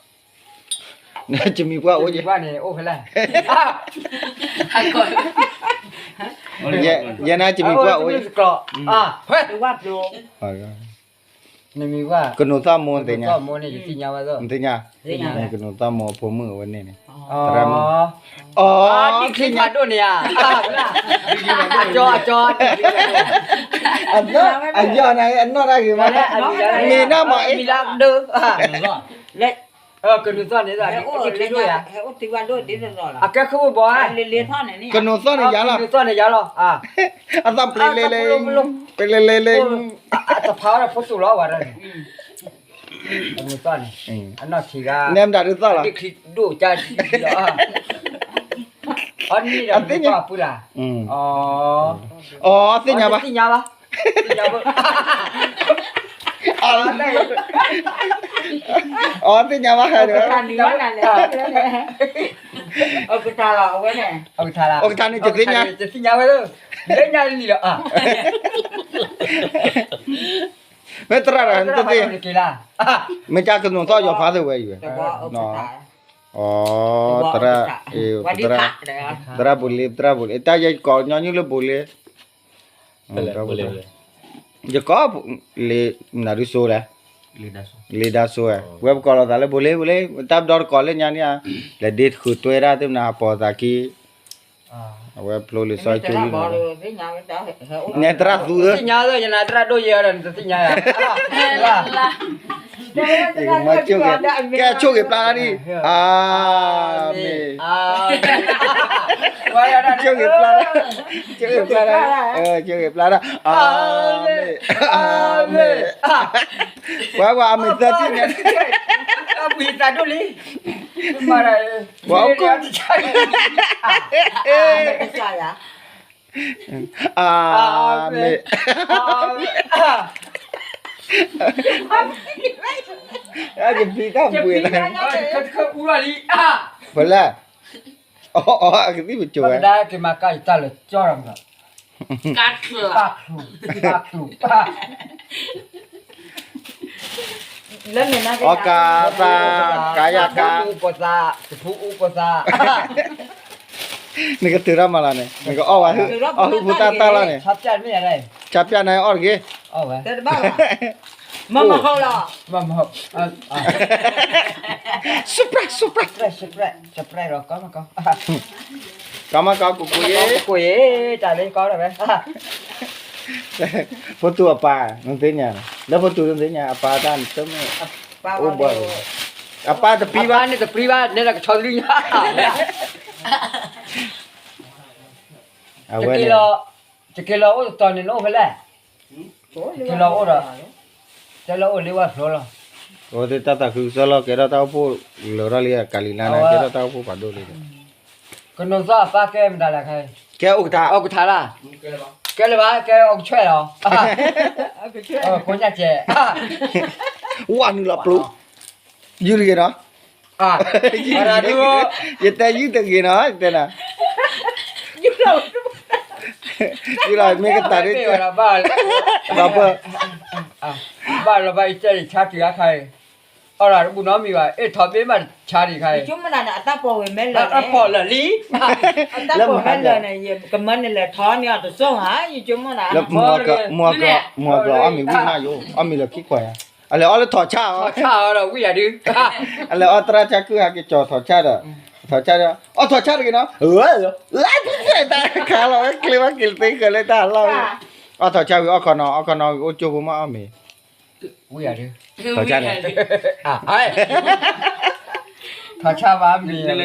နယမံၤပှၢ်အိၣ်ယဲ, ယမံၤဘၣ်န့ၣ်အိၣ်ဖဲလဲၣ်, ယဲနၤယမံၤပှၢ်အိၣ်ယဲ, နမံၤဘၣ်, ကနိးသီၣ်မိၢ်နသ့ၣ်ညါ, နသ့ၣ်ညါ, ကနိးသီၣ်မိၢ်အဖိမုၣ်အဝဲန့ၣ်န့ၣ်, သရၣ်မုၣ်, အီ, ဒ်ချံဖးဒိၣ်န့ၣ်ဧါ, ကၠီ, ကၠီ, အယီၢ်နၤ အနီၢ်တၢ်ဂ့ၤမး, မ့ၢ်နီၢ်မးအ့, ကနိးသီၣ်န့ၣ်, အကဲခိၣ်ဘီဧါ, ကနိးသီၣ်န့ၣ်ယၤလီၤ, ကနိးသီၣ်န့ၣ်ယၤလီၤ, ပလဲလဲလဲ, တဖးဝဲဒၣ်ဖိတူၢ်လီၤဝဲဒၣ်န့ၣ်, ကနိးသီၣ်န့ၣ်, အနီၢ်ထံဂၤ, နဲမတၤဒုးသီၣ်လီၤ, ဒ်ချံဒိၣ်ကၠီဒ်ချံလီၤ, အနံၣ်ဒီးပှၤပှၢ်လၢ်, အီ, သ့ၣ်ညါဘၣ်, သ့ၣ်ညါဘၣ်, အီ, သ့ၣ်ညါဘၣ်, အကထါလီၤ အဝဲန့ၣ် အကထါလီၤ အကထါန့ၣ် ယသ့ၣ်ညါ ယသ့ၣ်ညါဝဲလၢ ယသ့ၣ်ညါလံလီၤ မ့ၢ်သရၣ်တဂၤန့ၣ်တသ့ၣ် မ့ၢ်ကကနိးသီၣ်ယီၤဖးသ့ၣ်ဝဲအံၤဝဲ သရၣ် သရၣ် သရၣ်ဘိလ့ သရၣ်ဘိလ့ တၢ်ယဲကိးညီနုၢ်လၢဘိလ့ ယကိး လ့ နဒုးစိလဲၣ် လ့ဒါစိဝဲ ဝဲပကိးလီၤသးလၢဘိလ့ ဘိလ့ တၢ်ပဒီတကိးလၢညါန့ၣ်ဧါ လဲၤဒ့ဃုာ်တွဲဒၣ်သ့ၣ်မနၤ ပိာ်သးခံ အဝဲဖျိလံာ်စီဆှံကၠိလံ နဲသရၣ်သူဧၢ သ့ၣ်ညါလၢယနၤသရၣ်ဒိၣ်ယဲဒီးနတသ့ၣ်ညါယၤ ယကမၤကၠိၣ်က့ၤ ကဲဆိၣ်ဂ့ၤပျၢ်တၢ်ဒံး အၤမ့ၣ် ဆိၣ်ဂ့ၤပျၢ်တၢ် ဆိၣ်ဂ့ၤပျၢ်တၢ် ဆိၣ်ဂ့ၤပျၢ်တၢ် အၤမ့ၣ် အၤမ့ၣ် ပှၤပှၤအမ့ၢ်သၢထံၣ်န့ၣ် အပှ့ၤသးဒိၣ်လံ ပှၤအိၣ်ခိၣ် အၤမ့ၣ် အကသံတၢ်ပှ့ၤလၢ ဖဲလဲၣ် အကသံၣ်ပစိၤဝဲ ကဒါက့ၤမၤကၢ်ယတၢ်လၢာ်ကၠီရၤမး ကါချၢ ကါချၢ ကါချၢ အီကၤသး ကါယၤကါ တဖူအူပသး တဖူအူပသး နကတုၤထီၣ်မးလီၤန့ၣ် နကအီၣ်ဝဲ အီၣ်ဟုၣ်ဖိသၣ်တၢ်လီၤန့ၣ် ဆါပၠၣ်န့ၣ်အီၣ်တဂ့ၤ အီၣ်ဝဲ တဘၣ်ဘၣ် မ့ၢ်မဟီလီၤ မ့ၢ်မဟီ surprise surprise surprise surprise လီၤ ကီမကီ ကီမကီ ကူကူယ့ ကူကူယ့ တၢ်လၢကီလီၤဝဲ ဖိတူၢ်အပၢ် နသ့ၣ်ညါ လၢဖိတူၢ်နသ့ၣ်ညါ အပၢ်တၢ်နတမ့ၢ် အိၣ်ဘှီ အပၢ်တပျံၤဘၣ် အပၢ်န့ၣ်တပျံၤဘၣ် နဲဒၣ်ကဆီတရံညါ အဝဲန့ၣ် ယက့ၤလီၤအိၣ်တတီၤန့ၣ် နအိၣ်ဖဲလဲၣ် ယက့ၤလီၤအိၣ်ဒီး တဲလၢအိၣ်လ့ဝဲဖျိလီၤ အဝဲသ့ၣ်တၢ်သးခုကစီၣ်လီၤ ကဲထီၣ်တၢ်အိၣ်ဖှိၣ်လၢာ်ထီၣ်လံ ကၤလံၤလါန့ၣ် ကဲထီၣ်တၢ်အိၣ်ဖှိၣ်ဖးဒိၣ်လံ ကနိးသီၣ်အပၢ်ကဲမတၤလဲၣ်ခဲအံၤ ကဲအိၣ်ကထါ အိၣ်ကထါလၢ် ကဲလၢၤဘၣ် ကဲအိၣ်ကဆွဲၣ်လီၤ ကိးညါကဲ ဝဲနုာ်လီၤပျိ ယုၢ်တဂ့ၤနီၤ ယတဲယုၢ်တဂ့ၤနီၤ ယတဲနၤ ယုၢ်လီၤမ့ၢ်ကတၢၢ်ဒ် ဘၣ်လီၤဘၣ်အံၤတဲ ယဆါတံၢ်အခါအံၤ အီၣ်လၢတဘူၣ်နီတမံၤဘၣ် အ့ၣ်ထီၣ်ဘ့မးတဆါဒံးခါအံၤ ယဆိကမိၣ်နၤန့ၣ် အတၢ်ပိာ်ဝဲမဲလၢာ်န့ၣ် အတၢ်ပိာ်မဲလၢာ်န့ၣ် ယကမၢန့ၣ်လဲၤထီန့ၢ်အီၤတစိၢ်ဧါ ယဆိကမိၣ်နၤ လၢမုၢ်အီၣ်ကီး မုၢ်အီၣ်ကီး အီၣ်မ့ၤဝံၣ်မးယိၤ အီၣ်မ့ၤလီၤခံခွါယါ အလဲၤအီၣ်လၢထီၣ်ဆၣ်အီၤဒီးဝံၣ်ယါဒု အလဲၤအီၣ်သရၣ်ဆၣ်ကုၢ်ဟဲက့ၤကၠီၤထီၣ်ဆၣ်ဒီး ထီၣ်ဆၣ်ဒီး အီၣ်ထီၣ်ဆၣ်တဂ့ၤနီၤ တၢ်ခါလီၤဝဲကျ့ဝဲက့ၤသ့ဃၢၤလၢတၢ်လီၢ် အီၣ်ထီၣ်ဆၣ်ဝံၤအီၣ်ခီနီၤ အီၣ်ခီနီၤဝံၤအိၣ်ကၠိဖိမးအီၣ်မ့ၤ ဝံၣ်ယါဒု ထီၣ်ဆၣ်န့ၣ် ထီၣ်ဆၣ်ဘၣ်မ့ၢ်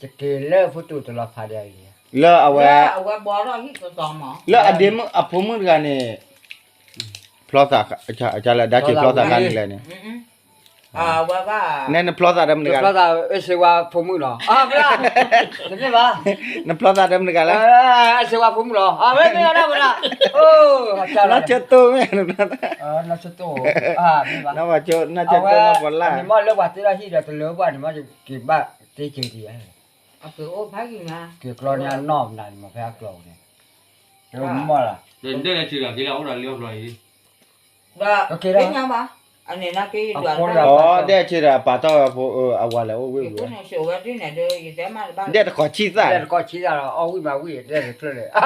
တက့ၤလၢဖိတူၢ်တလီၤဖးဒ်အံၤ လၢအဝဲ လၢအဒ့မုၣ်အဖိမုၣ်တဂၤန့ၣ် ဖျီသး အကလၢဒါဆံးဖျီသးခါန့ၣ်လဲၣ်န့ၣ် နဲနဖျီသးဒီးမနုၤဂၤ နဖျီသးဒီးမနုၤဂၤလဲၣ် နီၢ်ဆၢတိၢ်မ့ၢ် နီၢ်ဆၢတိၢ်နီၢ်ပီၤလၢ် မ့ၢ်လၢပှၤတ့ထီၣ်ဟံၣ်ဒီးတလၢပှၤန့ၣ် မ့ၢ်က့ၤဘၣ်တ့က့ၤဒံး က့ၤကျီန့ၢ်နီၢ်မနုၤန့ၣ်မ့ၢ်ဖဲအကျီန့ၣ် မ့ၢ်လီၤ ဒဲဆ့ဒီးက့လၢအအိၣ်ဒီးလၢအဖျီအံၤ ဒဲဆ့ဒီးပာ်ထီၣ်ဝဲဖိ အဝၤလဲၤအိၣ်ဝ့ၢ်ဝံၤ ဒဲတခီဆံသၣ် ဒဲတခီဆံသၣ်ဒီးအီၣ်ဝံၣ်မးဝံၣ် ဒဲတဖျၢၣ်လၢ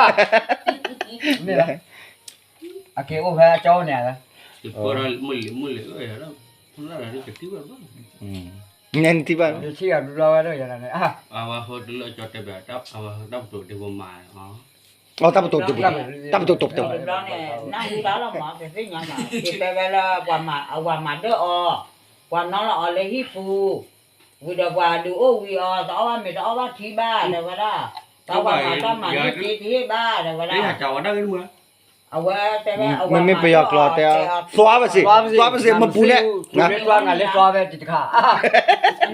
မ့ၢ်လီၤ အက့ၤအိၣ်ဖဲအကၠီန့ၣ် နဲနထံၣ်ဘၣ် အတၢ်ပတိၢ်ပတိၢ် တၢ်ပတိၢ်ပတိၢ် တဘျီန့ၣ် နၢ်ဟူတၢ်လီၤမး ကသ့ၣ်ညါမး က့ၤတဲဝဲလၢ အဝၤမၤဒၢၣ်အီၤ ပှၤနီၣ်လီၤအီၤလၢဟံၣ်ပူၤ ဝံၤဒီးပှၤဒုးအိၣ်ဝံၤအီၤ တအီၣ်ဘၣ်မ့ၤတအီၣ်ဘၣ်ထံဘၣ် တဲဝဲဒၣ် တၢ်ပှၤမၤတၢ်မၤန့ၣ်က့တဟ့ၣ်ဘၣ် တဲဝဲဒၣ် အဝဲတဲဝဲ အဝဲမ့မ့ၢ်ပယီၤကျိာ်တဲ သွါပစ့ၢ် သွါပစ့ၢ် မပူၤန့ၣ် သွါနၤလၢသွါဖဲတခါ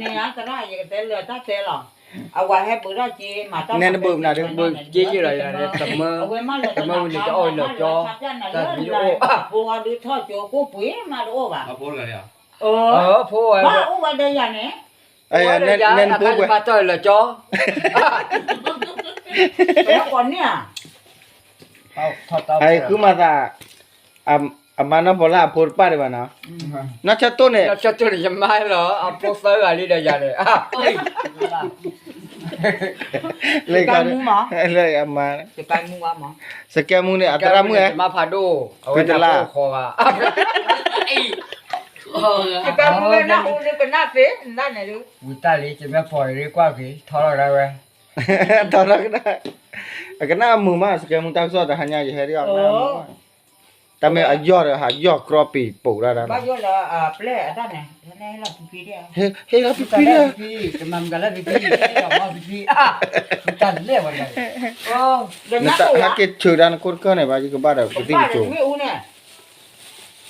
န့ၣ်သရၣ် ယကတဲလၢတၢ်တဲလီၤ အဝၤဟဲဘုးထီၣ်က့ၤ မၤတၢ် နဲနဘုးမနုၤဒုး ဘုးက့ယုၢ်လီၤ တမၢ တမၢဝံၤန့ၣ် တအီၣ်လၢကၠီ တၢ်မံၤအိၣ် ဖိဒုးထီၣ်ကၠိကိၣ်ပှ့ၤမးတအိၣ်ဘၣ် ဖိဝဲ ဘၣ်အိၣ်ဝဲဒီးယၤန့ၣ် နဲနဖိပှဲၤ လီၤကၠီ ဃုမၤသး အမါနီၢ်ဖီလၢအဖိတပၢ်ဒံးဘၣ်နီၤ, နီၢ်ဆၢတိၢ်န့ၣ် နီၢ်ဆၢတိၢ်န့ၣ် ယမါလီၤ အဖိသၢဂၤလံဒီးယၤန့ၣ် လၢ လၢအမါ စကဲမူန့ၣ် အသရၣ်မုၣ်ဧါ မါဖးဒိၣ် အဝဲတလါ ဃီဂၤ စကဲမူဝဲနၢ်ဟူလၢကနၣ်သ့ နၢ်န့ၣ်ဒုး ဝံၤတၢ်လံ ကမ့ၢ်ဖီၣ်ရ့ကွၢ်က့ၤ ထီထီၣ်ကဒါဝဲ ထီထီၣ်ကဒါ အကနၣ်အမုာ်မး စကဲမူတၢ်ကစီၣ်တဟါညါ ယဟဲဒ်အီၤ တၢ်မ့ၢ်အယီၢ်ဒီး ဟးယီၢ်ကြီပံၤပိာ်ဒၣ်ဒၣ် ဘၣ်ယိၣ်လၢအပျဲၢ်အတၢ်န့ၣ် ဟဲလီၤဖံဖံဒၣ် ဟဲလီၤဖံဖံဒၣ် ကမၤမုၢ်ကလၢဖံဖံ မ့ၢ်ဖံဖံ တၢ်လဲၣ်ဝဲန့ၣ် ဟဲက့ၤထုးဒၣ်နခိၣ်တခၢၣ်န့ၣ် ဘၣ်ယကဘၣ်ဒီးကသံၣ်ကစိၤ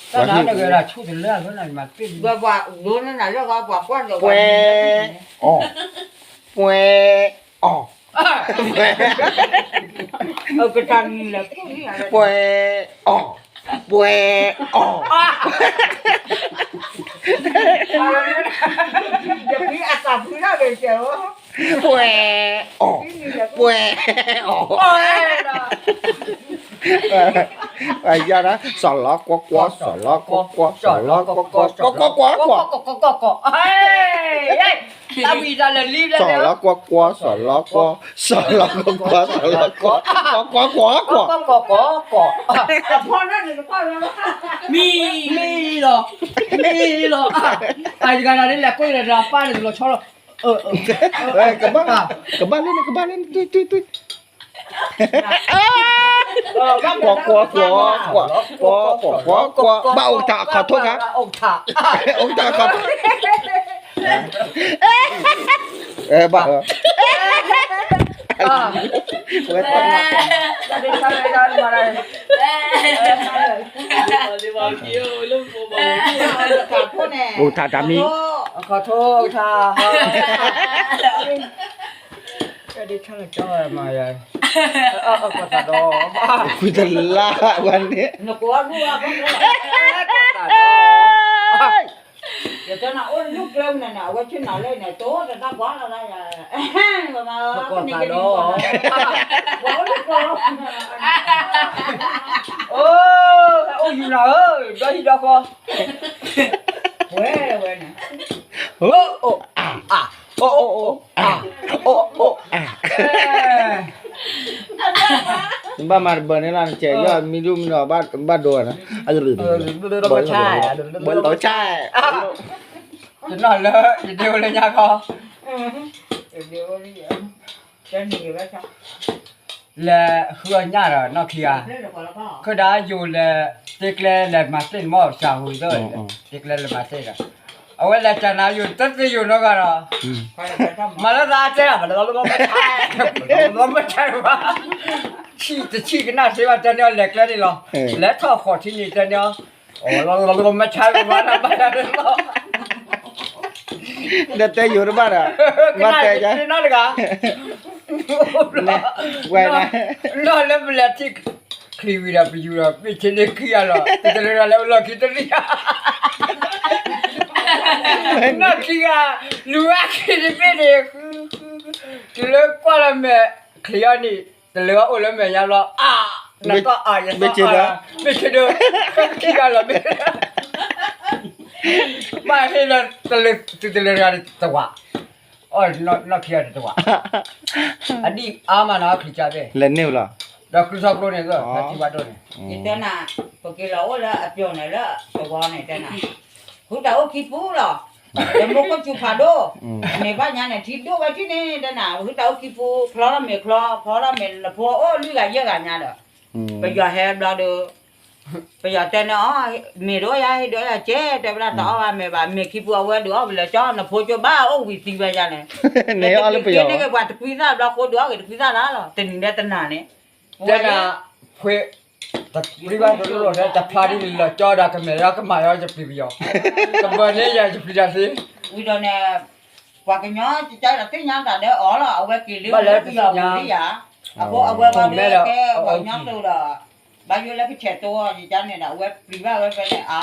တၢ်နၤနဂဲၤဒၣ်ဆူၣ်တလၢအဂၢၢ်နၤမၤသ့ၣ် ပှဲၤ အီၣ် ပှဲၤ အီၣ် ပှဲၤ အီၣ် ပှဲၤ အီၣ် ပှဲၤ အီၣ် ယၤဒၣ် စီၤလီၤကွီကွီ စီၤလီၤကွီကွီ စီၤလီၤကွီကွီ ကွီကွီကွီကွီ စီၤလီၤကွီကွီ စီၤလီၤကွီ စီၤလီၤကွီ စီၤလီၤကွီကွီ ကွီကွီကွီ ကွီ မံလီၤ မံလီၤ အတဂၤဒၣ်လဲၤကွၢ်ဒီးပၢ်န့ၣ်တလီၤဆီလီၤ ကဘၣ်လၢန့ၣ် ကဘၣ်လၢန့ၣ် တွံၢ်တွံၢ်တွံၢ် ကွီကွီကွီ ကွီ ကွီ ကွီ ကွီ ကွီ ဘၣ်အိၣ်ကထါအခီၣ်ထီၣ်ခါ အိၣ်ကထါအခီၣ်ထီၣ် ဘၣ် အိၣ်ကထါတၢ်မံ အခီၣ်ထီၣ် အိၣ်ကထါ ကွၢ်တလါဝဲန့ၣ် အိၣ်ယူၤနၤဧၢ ဒီဟံၣ်ဒီဃီ ဝဲဝဲန့ၣ် အိၣ်အိၣ်အါ အိၣ်အိၣ်အါ အိၣ်အိၣ်အါ နဘၣ်မၤတဘၢန့ၣ်လီၤ နစဲးယီၢ်မံဒူၣ်မံနီၤ ဘၣ်ဒိဝဲနီၤ ဘၢလီၤဆဲး တနီၤလၢ ယဒ့ဝဲလၢညါခီ လဲၤဃုအီၣ်ညၣ်ဒီးနီၢ်ခံဂၤ ခၢဒၣ်ယိၤလဲၤတ့ကျဲလဲၤမၤသ့ၣ်မီၢ်စၢ်ဟူသၢ တ့ကျဲလဲၤမၤသ့ၣ်ဒီး အဝဲလဲၤတၢ်နၤယိၤတသ့ယိၤနီတဂၤဒီး မၤလၢသးတဲ မၤလၢမၤဆါဘၣ် ဆံၣ်တဆံၣ်ကနၣ်စ့ဘၣ်တဲန့ၢ်အီၤလဲၤကျဲန့ၣ်လီၤ လဲၤထီၣ်ဃီၤထံန့ၣ်တဲန့ၢ်အီၤ မၤဆါဘၣ်ဘၣ်နဘၣ်ယၤန့ၣ်လီၤ ဒီးတဲယိၤတဘၣ်ဒီး ဘၣ်တဲယၤ နီတဂၤ ဝဲ နီၢ်လၢပလဲၤထံၣ် ချံဝံၤဒီးပယူၤဒီး ပ့ၢ်ဆ့န့ၣ်ခံဂၤလီၤ တတလၢတဂၤလၢအိၣ်လီၢ်ခံတရံး နီၢ်ခံဂၤ လူၤအါခံတဘ့ၣ်န့ၣ် တုၤလၢကွၢ်လီၤမဲာ် ချံအီၤန့ၣ် တလၢအိၣ်လၢမဲာ်ညါဘျီ အါ နကီၢ်အါ ယကီၢ်အါ မ့ၢ်ဆ့ဒိ ခံဂၤလီၤမ့ၢ် ဘၣ်ဟ့ၣ်လၢ တုၤတလၢတဂၤတဝး အီၣ်နီၢ်ခံဂၤတဝး အဒံၣ်အါမးနီၤ ချံကၢ်ဘ့ၣ် လဲၤန့ၢ်လီၤ ဒီးကျူထီၣ်ကျိန့ၣ် ဖဲထံဝါဒိၣ်န့ၣ် ယတဲနၤ ပက့ၤလီၤအိၣ်လၢအပျီၢ်န့ၣ်လၢတဝီန့ၣ်တဲနၤ ဟုတၢ်အိၣ်ခံပူၤလီၤ ယမိၢ်ခိၣ်စူၤဖးဒိၣ် န့ၢ်ဘၣ်ညါန့ၣ် ထံဒိၣ်ဝဲထံၣ်န့ၣ်တဲနၤ ဟုတၢ်အိၣ်ခံပူၤ ဖျီထီၣ်မ့ၤချီ ဖျီထီၣ်မ့ၤနဖိအိၣ်လွံၢ်ဂၤယဲၢ်ဂၤညါဒီး ပယီၤဟဲဘျီဒီး ပယီၤတဲန့ၢ်အီၤ မ့ၤဒိၣ်ယၤ ဟ့ၣ်ဒိၣ်ယၤကဲ တဲဝဲဒၣ်တအီၣ်ဘၣ်မ့ၤဘၣ် မ့ၤခံပူၤအဝဲဒုးအီၣ်ဝံၤလၢကၠီ နဖိကၠိဘၣ်အိၣ်ဝံၤသံဝဲယၤန့ၣ် န့ၢ်အီၣ်လၢပယီၤ န့ၢ်က့ၤပှၤတကွံသၣ်ဘျီဃိဒုးအီၣ်က့ၤတကွံသၣ်လၢလီၤ တနံၤဒဲးတနၤန့ၣ် တဲနၤ ဖှ့ တပျံၤဘၣ်တလိၣ်လီၤ တဖျါဒ်န့ၣ်လီၤကၠီဒီးကမဲာ်ဒီးကမၣ်ဒီးယပျံၤပယီၤ ကဘၢန့ၢ်ယၤယပျံၤတၢ်သ့ ဝံၤဒီးန့ၣ် ပှၤကညီကကါဒီးသ့ၣ်ညါတၢ်ဒီးအီၤလီၤ အဝဲက့ၤလၢပယီၤပူၤလံယၤ အဃိအဝဲဝဲလၢကဲပှၤကညီတိၤဒီး ဘၣ်ယိၣ်လၢကဆဲးတိၤအီၤယကါန့ၣ်ဒီး အဝဲပျံၤဘၣ်ဝဲဖဲန့ၣ်အါ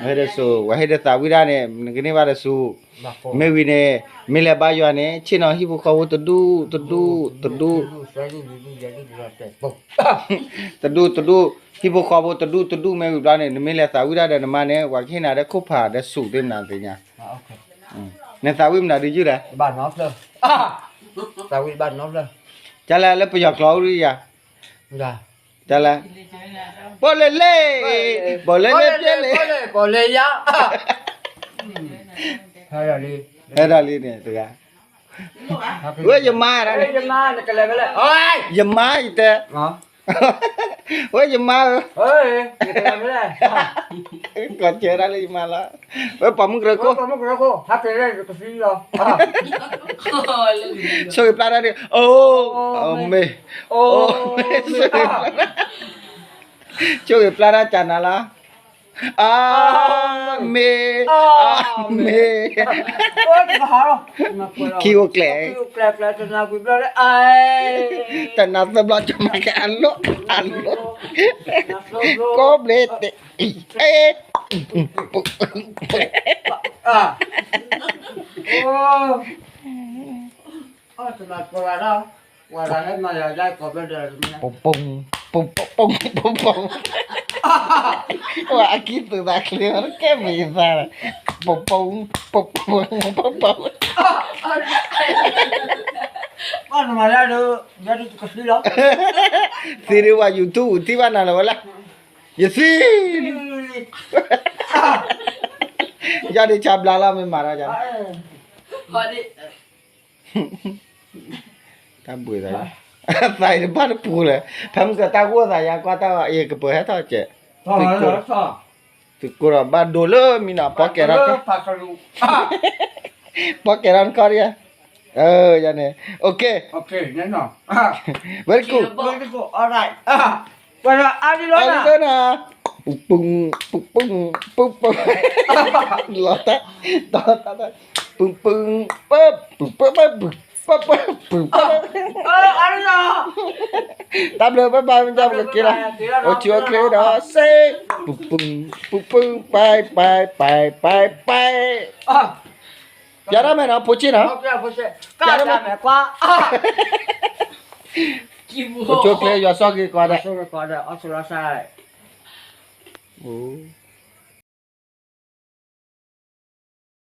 ဟဲဒီးစိၤ ဝဲဟဲဒီးသးဝံၣ်ဒၣ်န့ၣ် နကန့ၢ်ဘၣ်ဒီးစိၤ, မ့ၢ်ဝံၤန့ၣ် မ့ၢ်လဲၤဘါယွၤန့ၣ် ဆ့ၣ်နီၤဟံၣ်ဖိဃီဖိတဒူၣ်တဒူၣ်တဒူၣ်, တဒူၣ်တဒူၣ်, ဟံၣ်ဖိဃီဖိတဒူၣ်တဒူၣ် မ့ၢ်ဝံၤဘျီန့ၣ် နမ့ၢ်လဲၤသးဝံၣ်ဒၣ်ဒီးနမါန့ၣ် ပှၤကဟ့ၣ်နၤဒီးခိၣ်ဖးဒီးဆူၣ်သ့ၣ်မနၤသ့ၣ်ညါ, နသးဝံၣ်မနုၤဒုးယုၢ်လဲၣ်, သးဝံၣ်ဘၣ်နီတဖျၢၣ်, ကလဲၣ်လၢပယီၤကျိာ်အိၣ်ဒုးယၤ ကလဲၣ်, ပီၣ်လဲၣ်လဲၣ်, ပီၣ်လဲၣ်လဲၣ်ပျဲလဲၣ်, ပီၣ်လဲၣ်ယါ, ဟဲဒၣ်လံန့ၣ်တဂၤ, ဝဲယမါ, ယမါယတဲ, ဝဲယမါဧၢ, ကီၢ်စၢၤဒၣ်လၢယမါလီၤ, ဝဲပိာ်မုၣ်ကရၢခိၣ်, ဆိၣ်ဂ့ၤပျၢ်တၢ်ဒ်, အိ, မ့ၢ်, ဆိၣ်ဂ့ၤပျၢ်တၢ်ကနၤလီၤ, အ, မ့ၢ်, အ, မ့ၢ်, ခံအိၣ်ကျဲ, တနၤသၢဘျီကမၤကဲအလိၣ်, အလိၣ်, ကိးဘျီတဲ, အ့, ပူၤပူၤ, ပူၤပူၤ, အကံၢ်သူၣ်သးချ့, ကဲမ့ၢ်သး, ပူၤပူၤ, ပူၤပူၤ, ပူၤပူၤ, သ့ဒ်ဝဲ YouTube ထံၣ်ဘၣ်နၤလၢၤဝဲလၢ, ယသံ, ယၤဒ်ဆါဘျါလီၤ မ့ၢ်မၤဒီးယၤ, တၢ်ဘှံးသး, သးအံၤတဘၣ်တပူၤလဲၣ်, ဖဲမုၢ်ကတၢ်ဂိၢ်သးယါကွၢ်တၢ်အံၤကပၢၤဟဲထီၣ်ကဲး, သုးကိၢ်ဒီးဘၣ်ဒိလၢမံနီၤ ပီၢ်ကဲထီၣ်, ပီၢ်ကဲထီၣ်နခီဒံး, ယၤန့ၣ်, OK, very good, all right, ပှၤအါဒံလီၤနၤ, ပူၤပူၤ, ပူၤပူၤ, ပူၤပူၤ, လီၤတၢ်, ပူၤပူၤ, ပူၤပူၤ, ပူၤပူၤ, ပူၤပူၤ, တၢ်ဘျုး bye bye မ့ၢ်တၢ်ဘျုးက့ၤလီၤ, အိၣ်ဆူၣ်အိၣ်ချ့ဒီးစ့, ပူၤပူၤ, ပူၤပူၤ, bye bye bye bye bye, ပျဲတၢ်မဲာ်နီၤ ဖိဆ့ၣ်နီၤ, ပျဲတၢ်မဲာ်ကွၢ်, အိၣ်ဆူၣ်အိၣ်ချ့ ယွၤဆိၣ်ဂ့ၤကိးဂၤဒဲး, အိၣ်